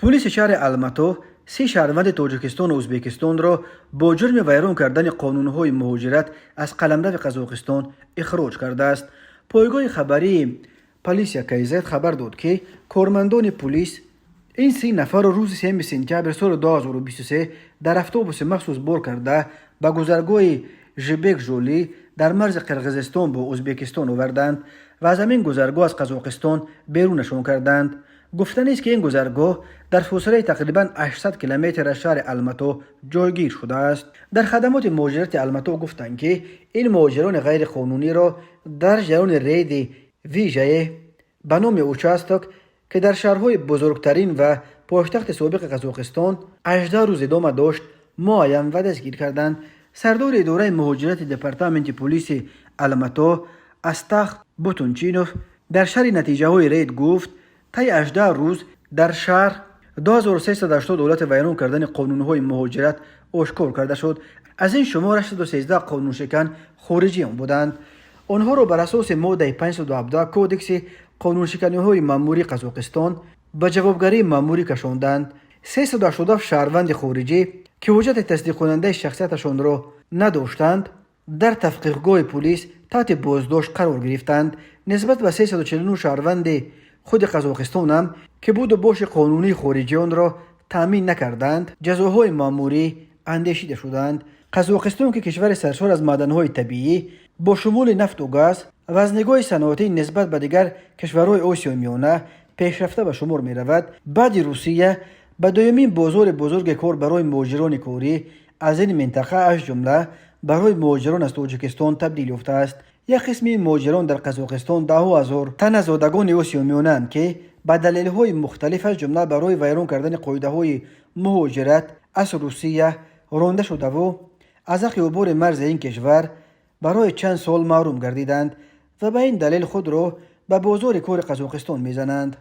Пулиси шаҳри Алмато се шаҳрванди Тоҷикистону Ӯзбекистонро бо ҷурми вайрон кардани қонунҳои муҳоҷират аз қаламрави Қазоқистон ихроҷ кардааст. Пойгоҳи хабарии Полиция kz хабар дод, ки кормандони пулис ин се нафарро рӯзи 3 сентябри соли 2023 дар автобуси махсус бор карда, ба гузаргоҳи Жибек Жоли дар марзи Қирғизистон бо Ӯзбекистон оварданд ва аз ҳамин гузаргоҳ аз Қазоқистон берунашон карданд. Гуфтанист, ки ин гузаргоҳ дар фосилаи тақрибан 800 километр аз шаҳри Алмато ҷойгир шудааст. Дар хадамоти муҳоҷирати Алмато гуфтанд, ки ин муҳоҷирони ғайриқонуниро дар ҷараёни рейди вижае ба номи «Участок», ки дар шаҳрҳои бузургтарин ва пойтахти собиқи Қазоқистон 18 рӯз идома дошт, муайян ва дастгир карданд. Сардори идораи муҳоҷирати департаменти пулиси Алмато Астах Бутунчинов дар шарҳи натиҷаҳои рейд гуфт, таи 18 рӯз дар шаҳр 2380 ҳолати вайрон кардани қонунҳои муҳоҷират ошкор карда шуд. Аз ин шумор 813 қонуншикан хориҷиён буданд. Онҳоро бар асоси моддаи 517 Кодекси қонуншиканиҳои маъмурии Қазоқистон ба ҷавобгарии маъмурӣ кашонданд. 387 шаҳрванди хориҷӣ, ки ҳуҷҷати тасдиқкунандаи шахсияташонро надоштанд, дар тавқифгоҳи пулис таҳти боздошт қарор гирифтанд. Нисбат ба 349 шаҳрванди худи Қазоқистонам, ки буду боши қонунии хориҷиёнро таъмин накарданд, ҷазоҳои маъмурӣ андешида шуданд. Қазоқистон, ки кишвари саршор аз маъданҳои табиӣ бо шумули нафту газ ва аз нигоҳи саноатӣ нисбат ба дигар кишварҳои Осиёи Миёна пешрафта ба шумор меравад, баъди Русия ба дуюмин бозори бузурги кор барои муҳоҷирони корӣ аз ин минтақа, аз ҷумла барои муҳоҷирон аз Тоҷикистон, табдил ёфтааст. Як қисми ин муҳоҷирон дар Қазоқистон даҳҳо ҳазор тан аз зодагони Осиёи Миёнаанд, ки ба далелҳои мухталиф, аз ҷумла барои вайрон кардани қоидаҳои муҳоҷират, аз Русия ронда шудаву аз ҳаққи убури марзи ин кишвар барои чанд сол маҳрум гардиданд ва ба ин далел худро ба бозори кори Қазоқистон мезананд.